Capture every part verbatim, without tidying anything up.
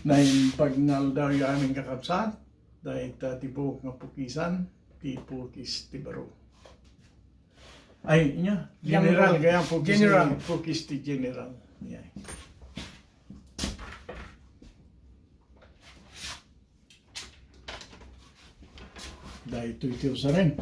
Naimbag nga aldaw, amin kakabsat, dayta ti buok nga pukisan, ti pukis ti baro. Ay, nya, Yang general, buok. Kaya pukis General. Ni, pukis ti general. Nya. Daytoy ti usaren.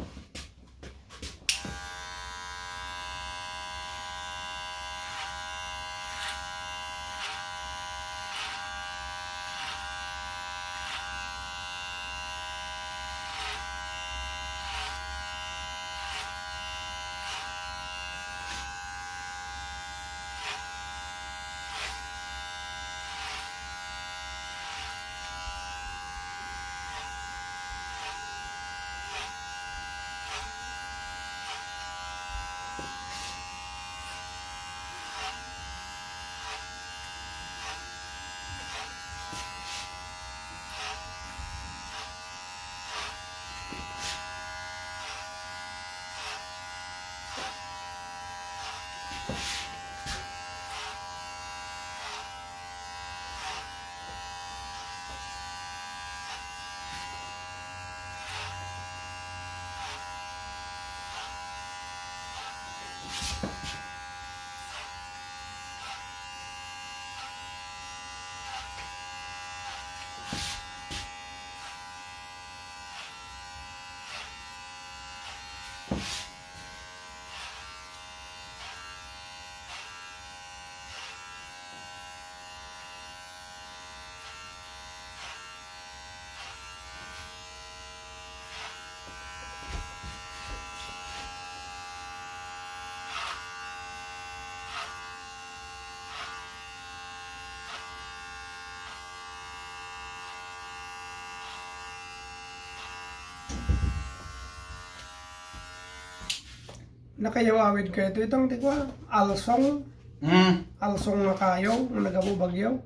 Nakayaw-awid kayo ito, itang ti kua, alsong. Hmm. Alsong nga kayo, nga nagabu bagyo.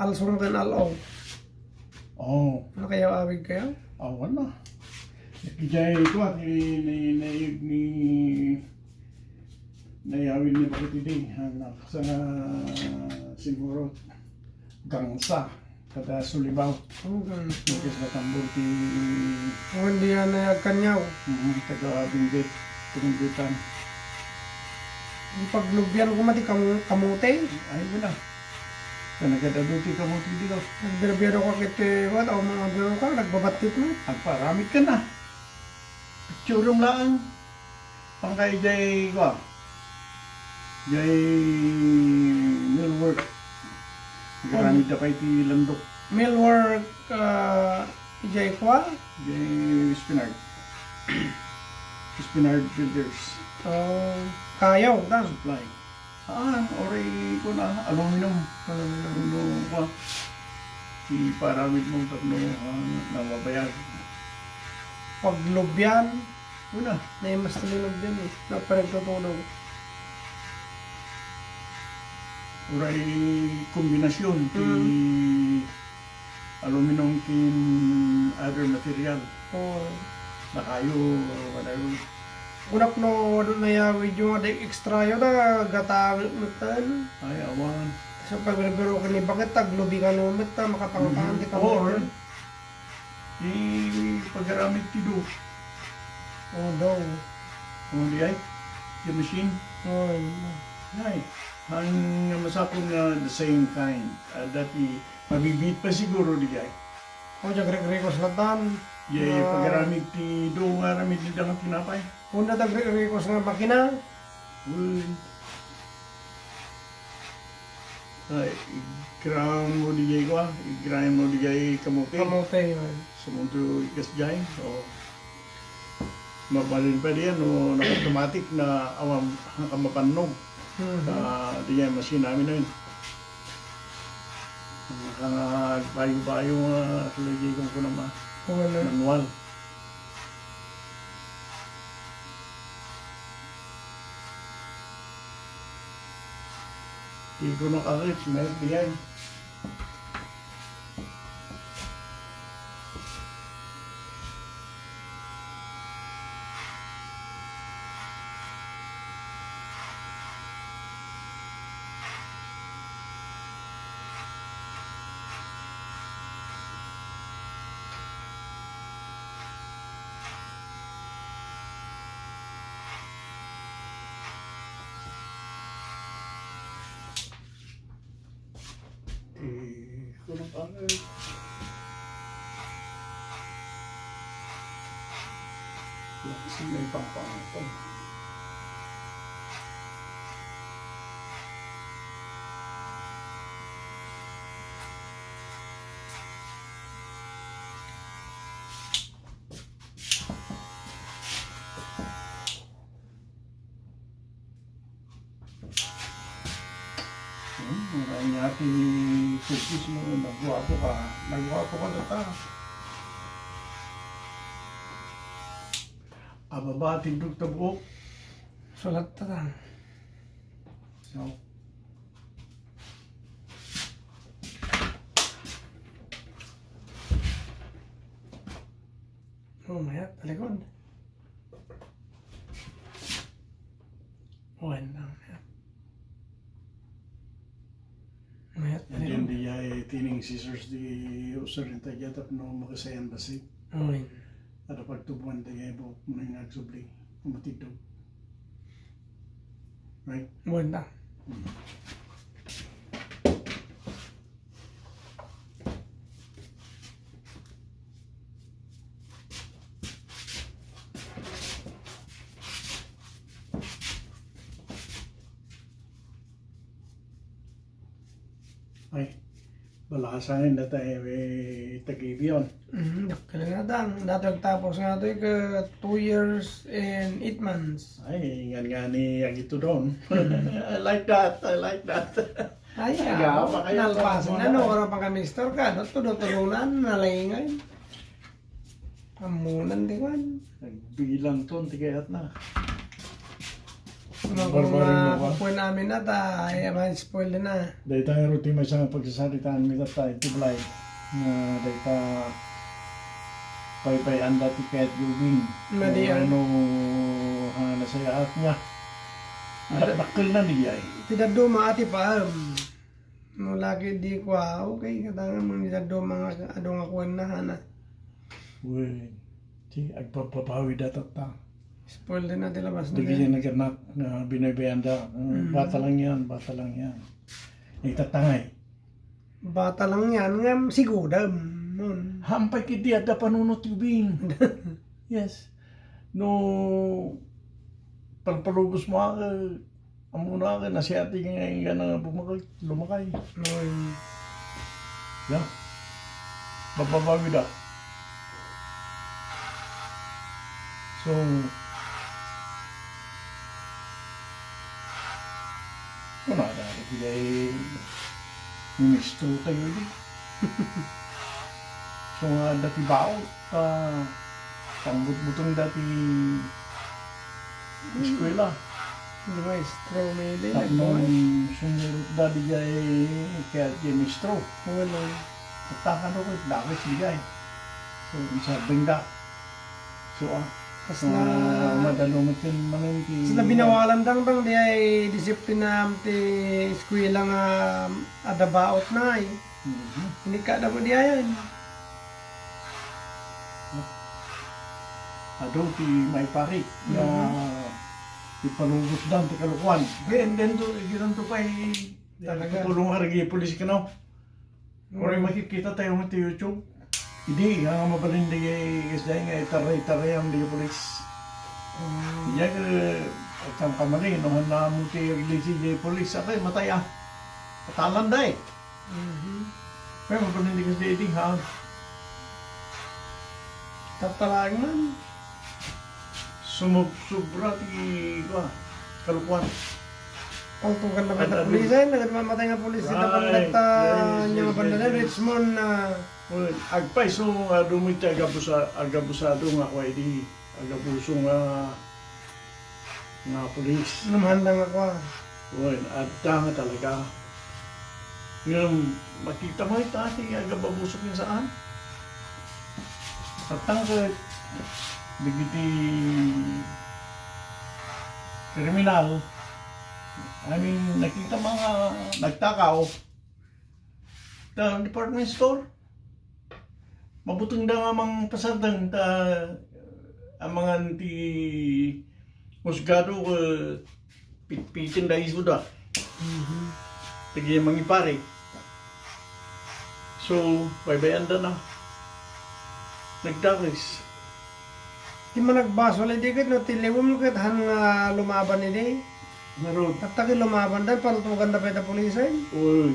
Alsong ken al-o. Oh. Nakayaw-awid kayo? Awan na. Kijay ito, ah, ni, ni, ni, ni, nayawid ni Bakit Idi, anak sa nga siguro gangsa. Kada Sulibaw. Oo, ganun. Lukas na tambor ti Awan di yan ay agkanyaw. Mhm, taga Benguet, Benguetan. Ang paglubian ko mati kam-, kamote. Ay, wala. Kanagad-adu ti kamote dito. Nagbirbiro ka kiti, wala, o mga biro ka, nagbabattit mo. Agparamit ka na. Picturum laang. Pangkay jay, kwa, jay millwork. Aramid da pay ti landok. Millwork, ah, jay kwa? Jay Espinard. Espinard Builders. Oh, kayo, ta? Supply. Ah, oray ko na, aluminum. Aluminum. Ano, kwa? Iparamid mo tapno, ah, nababayag. Paglubian. Una. Naimas ti linugdan eh. Naparagtutulog. Uray kombinasyon ti aluminum ken other material. Oo. Nakayo, whatever. Kunak no, adu na ya video nga, di extra yo da, gata, metan. Ay, awan. Sa pagbiro-biro ka ni bakit, taglubi ka no, meta, makapangapangan, di ka Or, metan. Ti pagaramid ti do. Oh, do. Oh, di ay? The machine? Oh, yun. Ay, ang masapul nga the same kind. Ah, dati, mabibit pa siguro di ay. Oh, jag regrikos latan. Di ay, pagaramid ti do nga aramid ni dang tinapay. Kung na tag regrikos nga makina. Uy. Ay, i-grind mo di jay kwa, i-grind mo di jay kamote. Kamote, yun. Sumunod ikas jay, o. Mabalin pa diyan, no, naka-automatic na awam, nakapapannog. Mhm. Ka, di jay machine namin na yun. Naka-bayo-bayo nga, sila jay kung kunama. Wala. Manual. Di ko nakakit, may biyan. Ano pare? Lakas ng may pampang ito. Hmm, wala niya ti cookies mo, nagwapo ka. Nagwapo ka na ta. Ababa, tindog ta buok. Sulat ta ta. So. Oh, mayat, talikod. Wen lang. Mayat, Diyan talikod. Diya eh, tining scissors di usar yung tagya tapno makasayan basi. Wen. Ada pagtubuan diya eh, buhok mo na yung agsubli. Matidog. Right? Wen lang. Mm. Ay, balasan na tayo, eh, tagibion. Mhm, dakkel nga dan. Dati agtapos nga to, eh, ka two years and eight months. Ay, ingan nga ni agito doon. I like that. I like that. Ay, Aga, ah, pa kayo, nalpasan pa na, no? Wala pang kami store ka. Tudo-tudo na, nalaingan. Amunan di man. Nagbilang ton, ti kayat na. Ano kung, Barbaro ah, mo ba? Kukuha namin na ta, ay, ma-spoil na. Dahil tayo rutin may isang pagsasalitaan, may tatay, ti Blay, na dahil ta paypay-an dati kayat Jubing. Madi, ah. Ano, ah, nasayaat niya. Ada- Dakkel na niya eh. Ti dadduma, ati pa, um, No, lagi di kua, okay, kadangan mo ni dadduma nga adu nga kuan na, hana. Uy, ti, agpagpapawi da tatta. Spoil din na ti labas na Dagiti yan. Naganak nga binabayan da. Mm, Mm. Bata lang yan, bata lang yan. Itatangay. Bata lang yan, nga sigudam, nun. Hampay kiti adda panunot Jubing. Yes. No, palpalubos mo, ah, Ammona nga nasiati nga inggana nga bumakay, lumakay. Oy. Ya. Mababawi da. So, kuna da, di kay ministro tayo di. So, nga dati baon. Ah, pangbutbuteng dati eskwela. Di maestro, may di Tapno nagbuhay. Sumurot da di jay kaya di maestro. Wala. At takano ko, dakes di jay. So, insabing da. So, ah, Kas so, na, ah, madalo mo kin manen ti kas na binawalan dang dang di ay disiplina ti eskwela nga adabaot na ay. Mhm. Hindi ka dapat di ayan. Adu ti maiparit nga Mhm. ipalubos dan ti kalukuan. Then, then to, igiran to pay Talaga. Tulong nga ragi pulis kano. Uray Mm. makikita tayo ti YouTube. Idi nga mabalin di isday nga itaray-tarayam di pulis. Mm. Iya ka, agkam kamali, no, han namo ti aglisi di pulis. Apay, matay, ah. Patalan da, eh. Mhm. Kaya mabalin di kasi di, ha? Tatalaang man. Sumub-, sobra ti, kua, kalukuan. Pangtugan na Ad-, ta pulis, eh, nagmamatay nga pulis, ita Right. pang data, Yes, niya yes, nga banda yes, na, yes. Richmond na. Well, agpayso nga dumi ti agabusa-, agabusado nga kua idi, agabuso nga, nga pulis. Namahanda nga kua. Well, adda nga talaga. Ngem, makita mo ita ti agababusok nga saan? Patang ket dagiti kriminal, I mean, nakita mga nagtakaw, ta department store. Mabuteng da nga mangpasardeng ta amangan ti husgado, eh, pitpiten da isu da. Mhm. Dagiti mangipari. So, baybayan da na. Nagdakes. Ti managbasol idi ket no ti liwem ket han nga lumaban idi. Ngarud. Tatta ket lumaban da, paltugan da pay ta pulisen. Uy.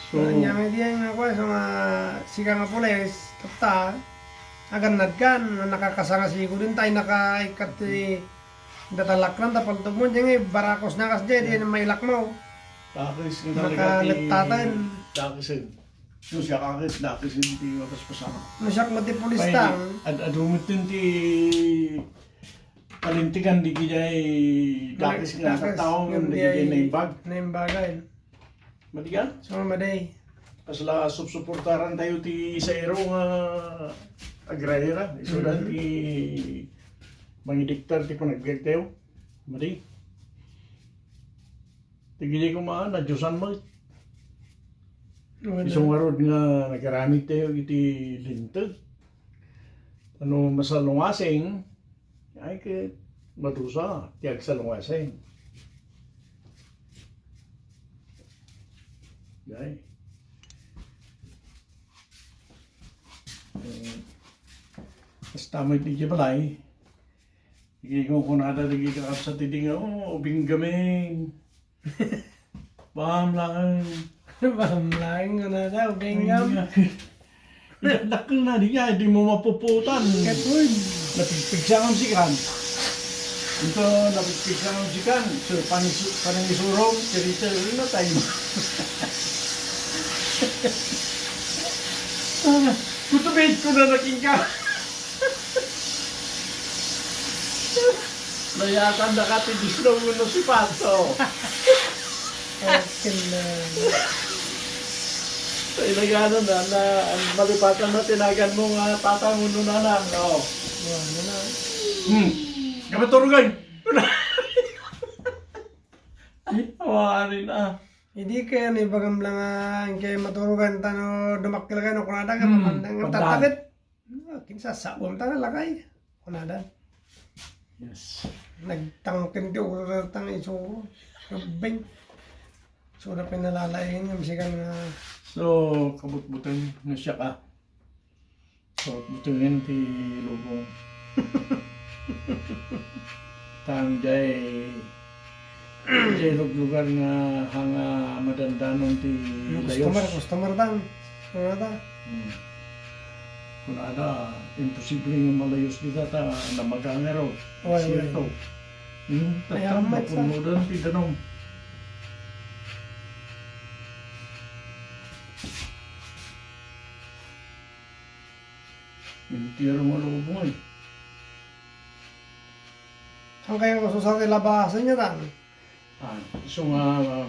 So, ania nga idi nga kuan, so nga sika nga pulis, tatta, agannad kan, nakakasanga siguro din tayo nakaikkat ti Datalakran ta paltog mo, diay nga barakos na kas diay, di na mailakmaw. Dakes nga talaga ti Makalettatan. Dakesen. No, siak ket dakesen ti mapaspasamak. No, siak met ti pulis. Pay, tang. Ad-, adu met ti palintegan di kayat dakes nga tattao, ngem di kayat naimbag. Naimbagan. Madi ka? So, madi. Kasla supsuportaran tayo ti sairo nga agrarira. Isudan Mhm. ti mangidiktar ti panagbiag tayo. Madi. Ti gidi koma, nadiosan met. Wala. Isu ngarud nga nagaramid tayo iti linteg. Ano, masalungasing, Ay, ket madusa ti agsalungasing. Ay. Eh, basta met idiay balay, ikikunkunada dagiti kakabsat idi nga, "Oh, ubing gamin." Bam laeng. Bam laeng, kunada, ubing gam. Ay, nga. Idakdakkel na, di niya, di mo mapuputan. Ket, uy. Napigpigsa nga sikan. Ito, napigpigsa nga sikan. So, panisu-, panangisurong, tirita, rin na tayo. Ah, kutubid ko na naking ka. Layatan da ka ti dislong no si Pato. Okay na. Sa ilagano na, na, malipatan na tinagan mo nga tatang mo nunanang, no? Wala na. Hmm. Kapaturugan. Ay, awarin, ah. Hindi kaya ni bagam lang, ah, kaya maturugan tano dumakkel kayo, no, kunada ka, Hmm, mamandang, pagdaan. Tatakit. Ah, kinsa, sabon ta nga lakay. Kunada. Yes. Nagtangken ti ulo na tang isu. Gabbing. So, na pinalalayan yung sikan nga. So, kabutbutan nga siya ka. So, butangen ti lubong. Tang jay Idiay luglugar nga hanga madandanon ti layos. Customer, customer dan. Ano ta? Hmm. Kunada, imposible nga malayos dita ta namaga nga raw. Way, way. Sierto. Hmm, ay, tatta, amat sa mapunodan ti danum. Entero nga lubong, eh. Saan kayo kasusa ti labasan niya, dan? Ah, isu nga, ah,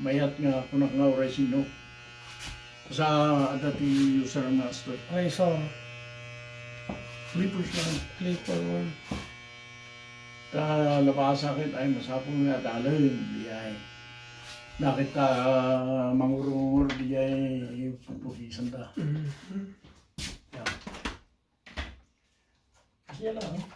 mayat nga kunak nga uray sino. Sa adda ti user nga asto. Razor. Clippers lang. Clipper one. Ta labasa ket ay masapul nga adalen, di ay. Nakita, ah, mangurungor di ay pupugisan ta. Mhm. Yeah. Siya lang, eh.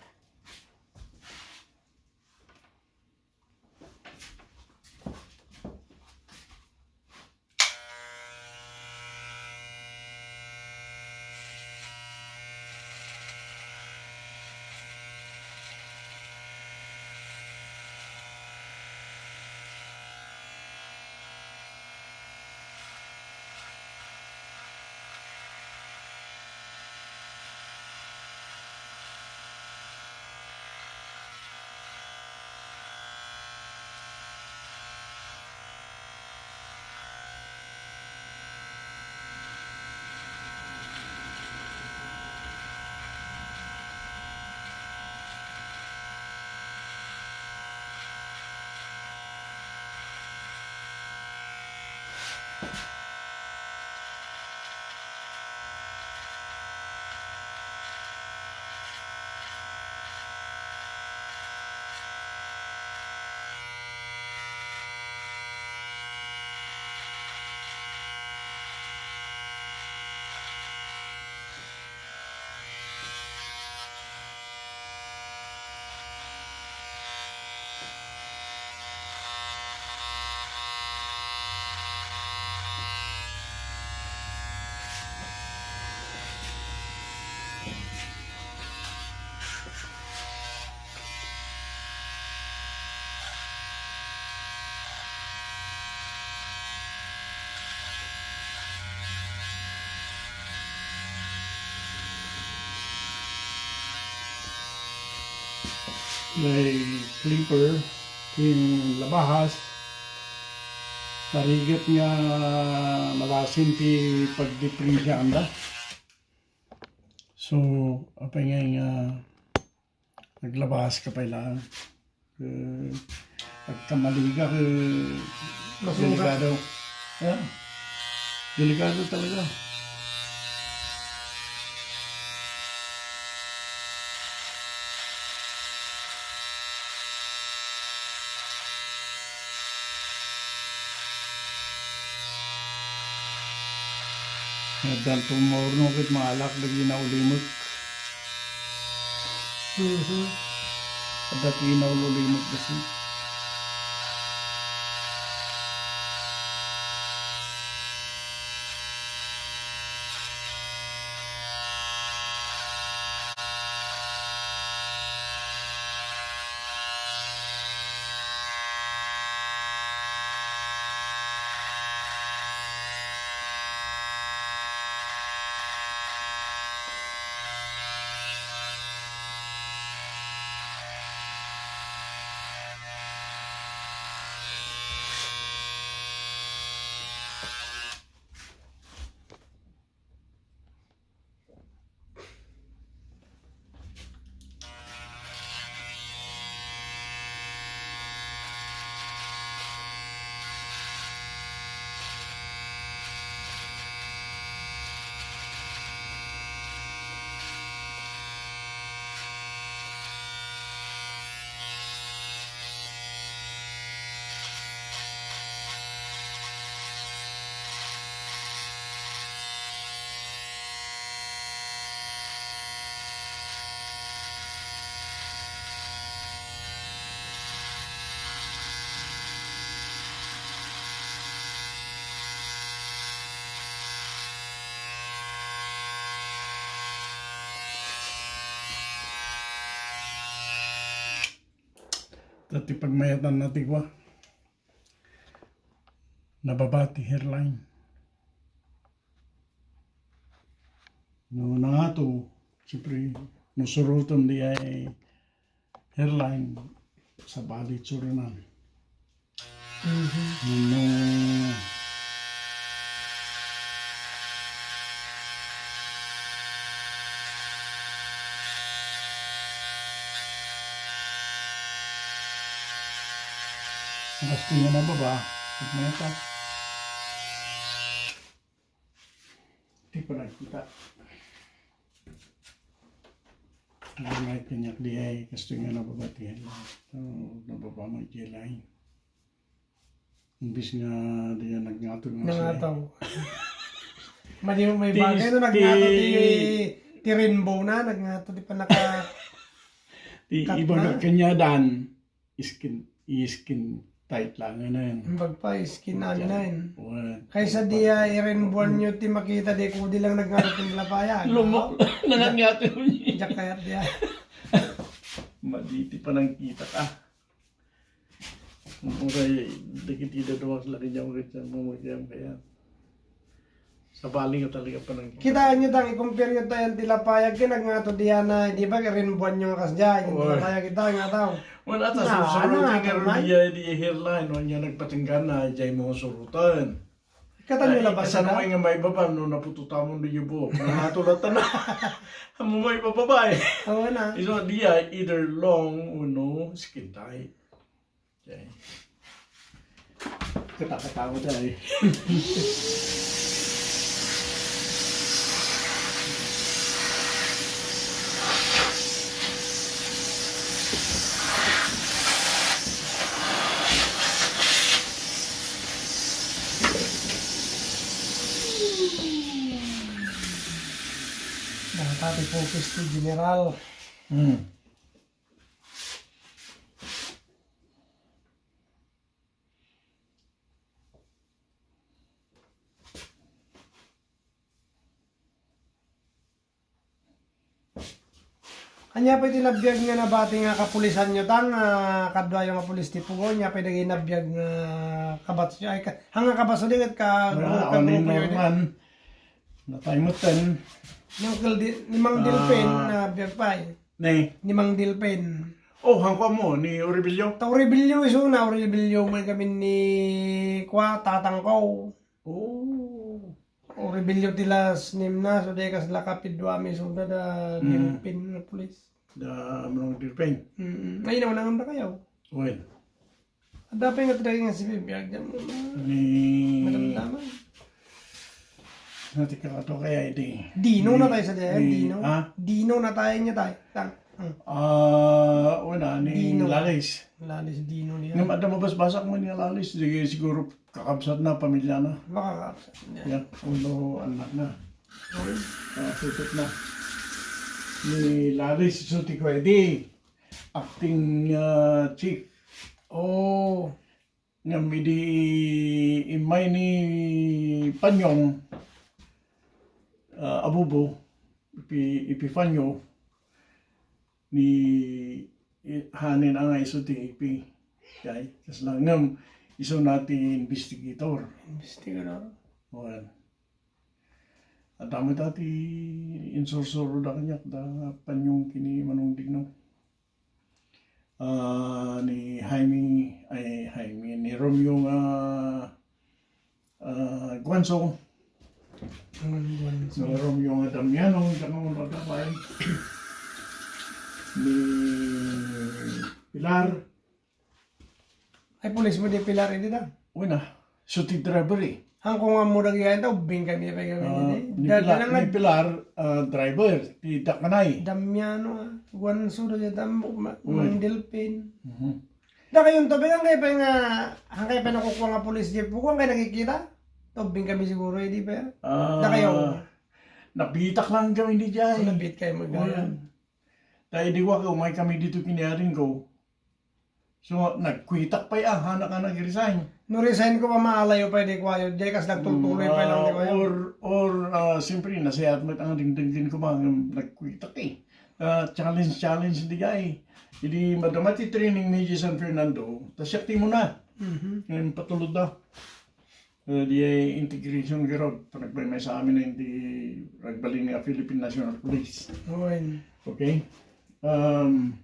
May clipper, ken labahas, narigat nga malasin ti pagdiperensiaanda. So, apay ngay nga naglabahas ka pay laeng? Eh, agkamali ka, eh, Masugat. Delikado. Ha? Delikado talaga. Addan tumurno ket maalak dagiti naulimek. Mhm. Adda ti naulimek dasi. Dati pagmayatanna ti kua, nababa ti hairline. No nangato, siyempre, no suroten diay hairline, sabali suronan. Mhm. No, Basta nga nababa, at may atas. Di pa nagkita. Ang may kanyak di ay, kasto nga nababatian lang. So, nababa mo yung lain. Imbis nga di yan nagngatod nga siya. Nangataw. Madi mo may Ti bagay is-, na nagngatod ti, ti, ti rainbow na, nagngatod di pa naka-, ti cut iba na. Nga kanyadan, skin, skin tight lang, ano yun? Ang bagpa, skin ano na yun. Well, kaysa di, ah, i-rainbow nyo ti makita, di ko di lang nagngatod ti lapaya. Lumo, nangatngatod mo niya. Diyak kayat di, ah. Maditi pa nang kita ka. Uray, dagiti daduak lagi niya, uray, siya, mamagyan kaya. Sabali nga talaga pa nang kita. Kitaan nyo, tang, i-compare nyo tayo, ang tilapayag, kaya nagngato diyan na, di ba, rinbuan nyo nga kas dyan, yung tilapayag kita, nga tao. Wala, ta, ah, susurutin ano, nga rin niya, di hairline, no, niya nagpatinggan na, dyan mo surutan. Katan nyo labas, kasano nga may baba, no, napututamon di yung buhok. Nangato na tanan. Amo may bababa, eh. Oo na. So, di ay either long, no, skin tight. Okay. Katakatawa tayo. Data ti focus ti General. Hmm. Ania pay ti nabiag nga nabati nga kapulisan nyo, tang, ah, kadua yo nga pulis ti Pugo, ania pay dagiti nabiag nga kabatch nyo, ay, ka-, hanga kabatch nyo, ka-, wala, ka-, ano yung grupo yun, eh? Norman? Natay mo ten. Ni Uncle Di-, ni Mang Delpin, ah, nabiag pay. Ne? Ni Mang Delpin. Oh, hangko mo ni Oribelio? Ta Oribelio isuna, Oribelio man kami ni kua, tatangko. Oh. Oribelio ti last name na, so di kasla kapidua mi isuna da Mm. Delfin nga pulis. Da Manong Delfin. Mm. Ay, nauna nga kayo. Well. Adda pay nga ti dagiti nga sibibiag diyan. Ni Madamdaman. Nati ka ato kaya iti Dino na ni tayo sa diyan, ni Dino. Ha? Dino na tayo niya tayo. Tang. Hmm. Ah, una, ni Dino. Lalis. Lalis Dino niya. Ngem adda mabasbasak mo ni Lalis, sige, siguro kakabsat na, pamilya na. Baka kakabsat niya. Ya, uno, anak na. Okay. Ah, tutut na. Ni Lalis, isu ti kuwede. Acting, ah, chief. Oh. Ngem idi immay ni Panyong, ah, Abubo, Epi-, Epifanio, ni, i-, hanin a nga isu ti Epi. Kay, kasla ngem, isuna ti investigator. Investigator. Wen. Adda met ti insursuro da kaniak da Panyong ken ni Manong Digno. Ah, ni Jaime, ay, Jaime, ni Romeo nga, ah, Guanzo. Ang Guanzo. Ni Romeo nga Damiano, diak nga ulo da pay. Ni Pilar. Ay, pulis mo di Pilar, hindi da? Una, isu ti driver, eh. Hangko nga mo dagiti ta, ubbing kami pay kami Ah, ni di. Dada Pilar, na nga ni Pilar, ah, driver, ti Dakanay. Damiano, ah. Guanzo, da dita, ma-, Uy. Mang Delfin. Mhm. Da kayo to, bilang kayo pa nga, ang kayo pa nakukuha nga pulis di, bukuan kayo nakikita? Ubbing kami siguro, eh, di ba? Ah, Da kayo. Nabitak lang kami di jay. So, nabit kayo magkaya. Uy. Dahil di wa, umay kami dito kinaring ko. So, nagkwitak pay, ah, anak nga nag-resign. No resign ko, pamaalayo pay di kwayo. Di kas nagtultuloy pay lang di Mm, kwayo. or, or, ah, siyempre, nasayat met ang dingdingin ko ba, nga nagkwitak eh. Ah, challenge, challenge, di ay. Idi madama ti training mi di San Fernando, ta siak ti muna. Mhm. Ngayon, patulod da. Eh, di ay integration garod, panagmay sa amin na hindi nagbalin nga Philippine National Police. Owen. Okay? Um,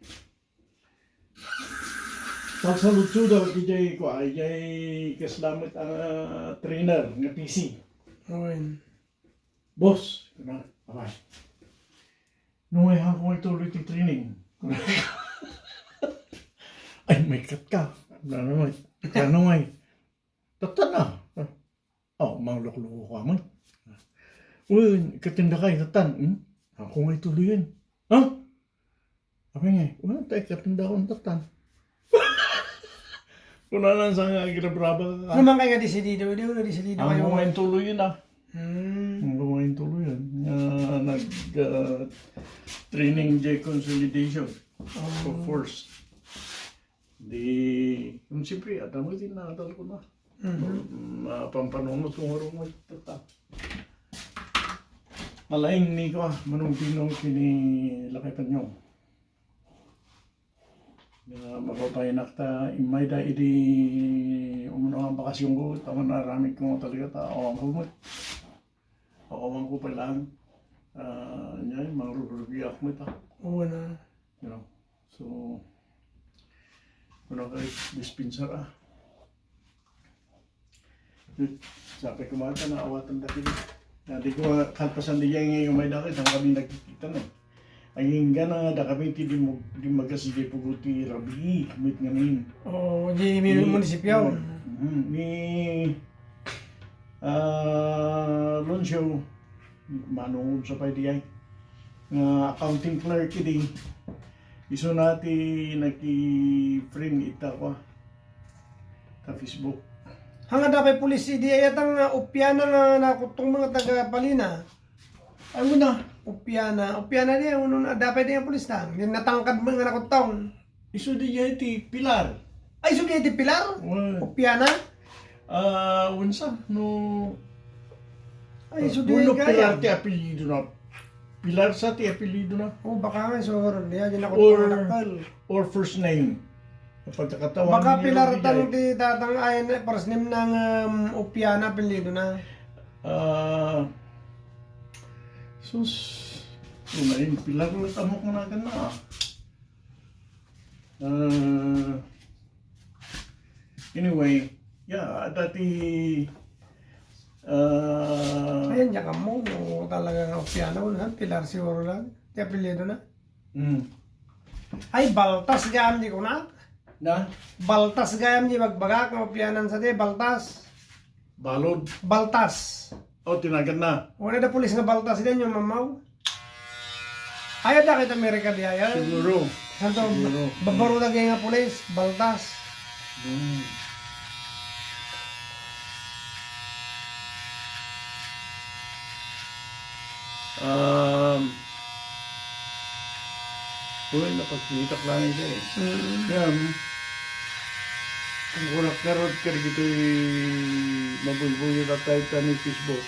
Pagsaludso daw, iti jay, kua, jay kasla met, ah, trainer nga P C. Owen. Boss, kuna, abay. Nungay ha, kung ituloy ti training. Ay, may kat ka. Ano, may, ano, may. Tatan na. Oh, mangluklukok ka man. Uy, ikatindakay, tatan. Hmm? Ako nga ituloyen. Ha? Apay nga, wala tayo ikatindakon, tatan. Kuna lang sa nga, ginabraba ka. Naman kayo nga desidido, di ko na desidido Ang kayo. Mga intuloyen, ah. Hmm. Ang mga intuloyen. Nga nag, ah, training jay consolidation. Oh. For force. Di, um, siyempre, adda mo, di nadal ko na. Mhm. Mm, ah, pampanunot ko nga rumay, tata. Malaing ni ko, ah, Manong Pino, kini Lakay Panyong. Nga, mapapayanak ta, imay da, idi, umuna nga bakasyon ko, tama na, ramit ko nga talaga, ta, awan ko mo. Awan ko pa lang. Ah, niya, mangrurugi ako mo ita. Oo na. You know, so, ano kay dispenser, ah. Hmm. Sabi ko, "Mata, naawatan da kini." Na, di ko nga, kalpasan di yan ngayon, may dakit, ang kami nagkikita, no? Ang inggan na nga, da kami, ti di mo, di magkasige po ko ti rabi, kumit ngamin. Oo, di mi-, Ni, munisipyo. Mm, ni, ah, Lucio, Manong sa pay di ay. Nga accounting clerk idi. Isu na ti naki-friend ita ko, ah, ta Facebook. Hanga da pay pulis idi ay atang, ah, Upiana nga nakutong mga taga Palina. Ay, una. Upiana. Upiana di, uno na, da pay di nga pulis na. Di natangkad mo nga nakutong. Isu di jay ti Pilar. Ay, isu di jay ti Pilar? Wen. Upiana? Ah, unsa? No, Ay, isu di uno jay Pilar kaya. Ti apelyido na. Pilar sa ti apelyido na. Oh, baka nga, so, di, di na ko Or, or first name. Pagkakatawa Baka ni Pilar Rudy tang jay. Ti tatang ay na, first name ng, um, Upiana, apelyido na. Ah, sus, unahin, Pilar na tamok na natin na, ah. Ah, anyway, yeah, dati, ah, Ayan, diak ammo, no talaga nga Opiano, no? Pilar siguro lang. Ti apelyido na. Mm. Ay, Baltas gayam di kunak. Na? Baltas gayam di bagbagak, nga Opianan sa di, Baltas. Balod. Baltas. Oh, tinagan na. Wala da pulis nga Baltas din, yung mamaw. Ay, adda kayo Amerika di ayan. Siguro. Santo, Siguro. Babaro na nga pulis, Baltas. Hmm. Um, Uy, napagkitak lang ito eh. Mm. Kaya, kung kunak karot ka dagitoy mabuybuyo na tayo ta ni Facebook.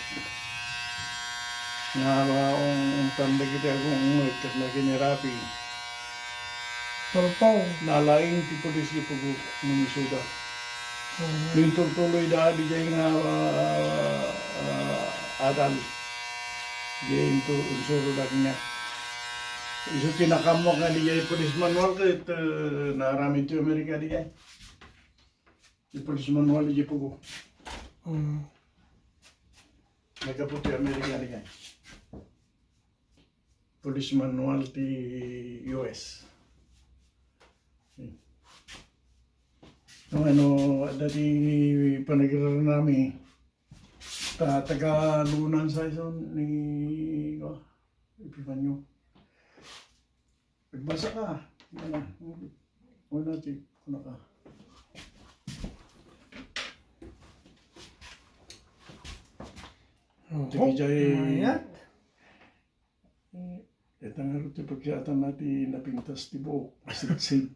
Nga, ah, ung, ung tanda kita kung ungit, kat na kinirapi. Tulpong. Nalaing ti pulis di Pugo, Minnesota. Mhm. Yung tultuloy da, di jay nga, ah, ah, adal. Jay into, insuro da kanya. Isu ti nakammo nga di jay police manual ket, eh, naaramid ti Amerika di jay. Ti police manual di Pugo. Mm. Nagkapo ti Amerika di jay. Police manual ti U S. No, ano, adda ti panagiran nami. Ta-, taga Lunan sa ison ni, oh, Epifanio. Nagbasa ka. Ano, una ti, ano ka? Oho, Dagiti jay mayat. Eh, ita nga ti pagkiatan na ti napintas ti buok. Sidsig.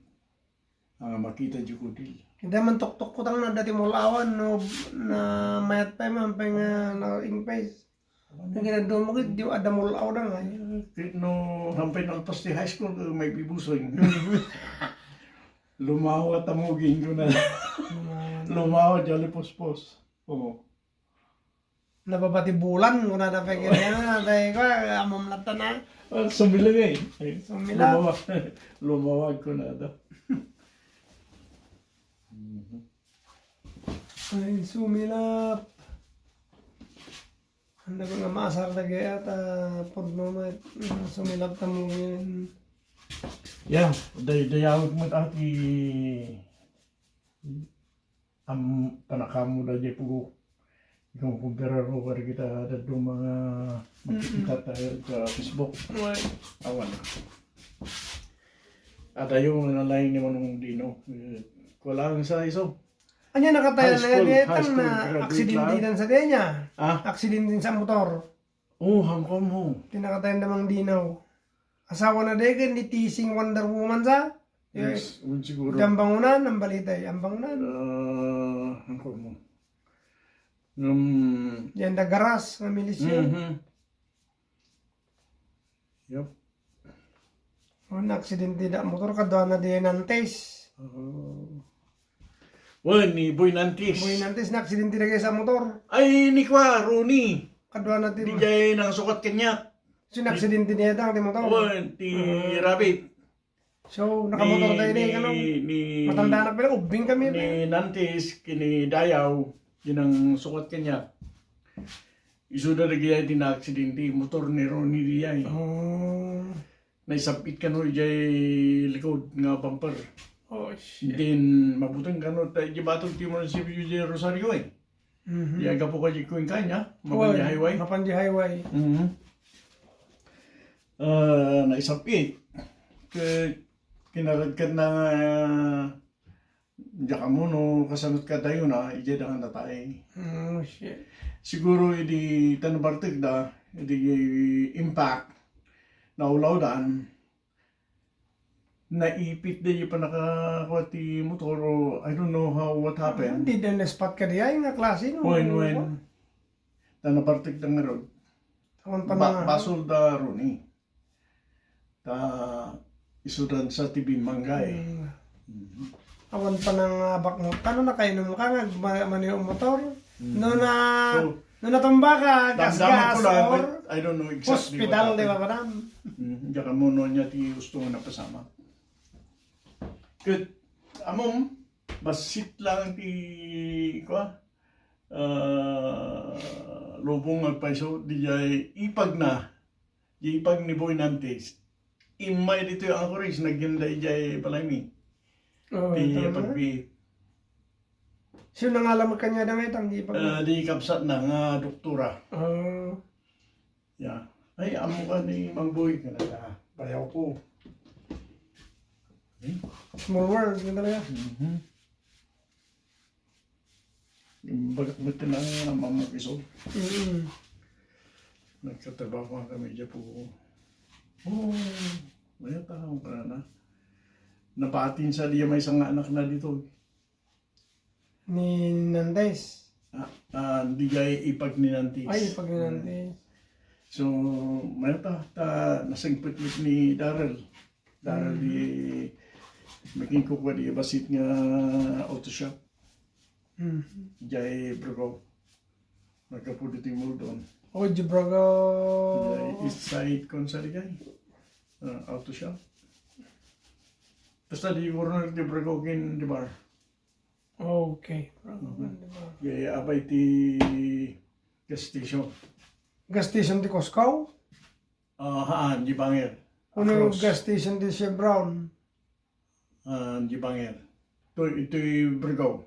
Ang makita di kudil. Ita man tuktok ko tang na dati mulawan no na mayat pa man pa nga na ingpes. Ano? Ang ginaduma ko, di adda mulaw da nga. Eh, no, hampay nalpas ti high school, eh, may bibusoy. Lumawa ta muging ko na. Lumawa. Lumawa, jolly puspos. Oo. Nababati bulan, kuna da pegel yan, na, tayo ko, amam latta na. Ah, sumilip eh. Ay, Sumilip. Lumawa. Lumawag ko na daw. Mhm. Ay, sumilap. Anda ko nga maasar na kaya ta pudno met, mm, sumilap ta mo yan. Ya, day-, dayawag met ati am, panakamu da jay pugo. Ikaw kumpiraro ka kita daduma nga Mm-mm. magkita tayo sa Facebook. Why? Awan. Adayo nga nalaing ni Manong Dino. Eh, kulang sa iso. Anya nakatayan High na school, yan, high etang school na graduate aksidente lang. Dan sa kanya. Ah? Aksidente sa motor. Oh, hangkom ho. Tinakatayan na Mang Dinaw. Asawa na deken ni Tising Wonder Woman sa? Yes, un siguro. Dambangunan, ang balita ay, ambangunan. Ah, hangkom ho. Um, Yan da garas, nga milisyon. Mhm. Yup. Oh, naaksidente da motor, kadua na di Nantes. Oh. Wen, ni Boy Nantes. Boy Nantes, naaksidente na kaya sa motor. Ay, ni kwa, Ronnie. Kadua na ti Di jay nangsukat kaniak. So, naaksidente niya dang ti motor. Wen, ti Ah. Rabbit. So, nakamotor Ni, tayo ni, ni, ano? ni, Matanda na pala, ubing kami, ni eh. Nantes, kini Dayaw, di nangsukat kaniak. Isu da dagiti naaksidente, motor ni Ronnie di ay. Oh. Naisab-it kano idiay likod nga bumper. Oh, shit. Then, mabuteng kano, ta, idiay batog ti munisipyo idiay Rosario, eh. Mhm. Idiay gapu ka di Cuenca, nya? Mapan di Oy, highway? Mapan di highway. Mhm. Ah, naisab-it. Ke-, kinaradkad na nga Diak ammo no kasano kadayona, idiay da nga natay. Mm, shit. Siguro idi ta nabartekda, idi impact, naulawdan, naipit da idiay panaka-, kuwan ti motor, o I don't know how, what happened. Hindi din na-spot ka diay nga klase, no? Wen, wen. Ta nabartekda ngarud. Awan pa Ba-, na- basol da Ronnie. Ta isudan sa ti bimmangga, eh. Mm. Mhm. Awan pa nang, ah, bakmo. Kano nakainom ka nga ma-, maniw motor? Mm. No na, So, no natumba ka, damdaman gasgas ko lang, or but I don't know exactly what hospital, di ba, happened. Madam? Mm, diak ammo no ania ti gusto nga napasamak. Ket, amom, bassit lang ti, kua, ah, lubong agpayso, dijay ipagna, di ipag ni Boy Nantes. Immay ditoy Anchorage, nagyan da ijay balay mi. Oh, ti tama. Pagbiit. Sino nangala met kaniada nga itang di pag- Ah, di kabsatna nga doktora. Ah. Ya. Ay, ammo ka ni Mang Boy, kanada. Bayaw ko. Hmm? Small world, yun talaga. Mhm. Bagak met na mamag iso. Mm. Nagkatrabaho kami dyan po. Oh, may tao ka na. Napatin sa diya may isang anak na dito. Ni Nantes. Ah, ah, di jay ipag ni Nantes. Ay, ipag ni Nantes. So, mayat ta, ta nasingpet met ni Daryl. Daryl di makinkukua di basit nga auto shop. Mm. Jay Brugao. Nagkapu ditoy Muldoon. Oh, di Brugao. Jay East Side, kung sa di jay. Ah, auto shop. Basta di corner di Brugao kin, di bar. Okay. Mhm. Di bar. Jay abay ti gas station. Gas station ti Costco? Ah, haan, di bangir. Ano yung gas station ti Chevron? Ah, di bangir. Ito, ito'y Brugao.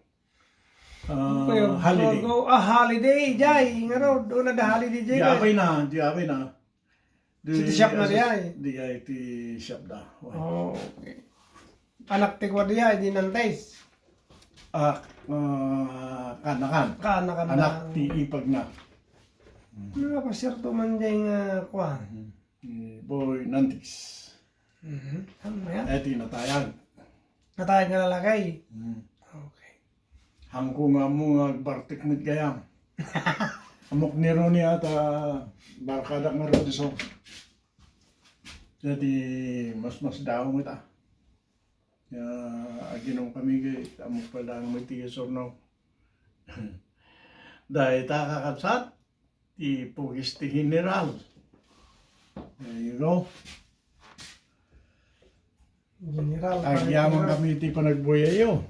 Ah, Holiday. Brugao. Ah, Holiday, jay. Nga raw, doon na da Holiday, jay. Di abay na, di abay na. Di, shop na di ay? Di ay, ti shop da. Oh, okay. Anak ti kua di ay, di Nantes. Ah, ah, kaanakan. Kaanakan na. Anak ti ipag na. Nga pa siyerto man jay nga kua. Mhm. Ni Boy Nantes. Mhm. Ano yan? Eh, ti natayag. Natayag nga lalaki? Hmm. Okay. Hangko nga mo nga agbartek met gayam. Amok ni Ronnie ata, barkadak nga Rodison. Dati mas, mas daong ita. Ya, aginom kami kay, amok pa lang may tigas or no. Dahil ta kakabsat, ti pugis ti General. There you go. General, agyaman kami ti panagbuyayo.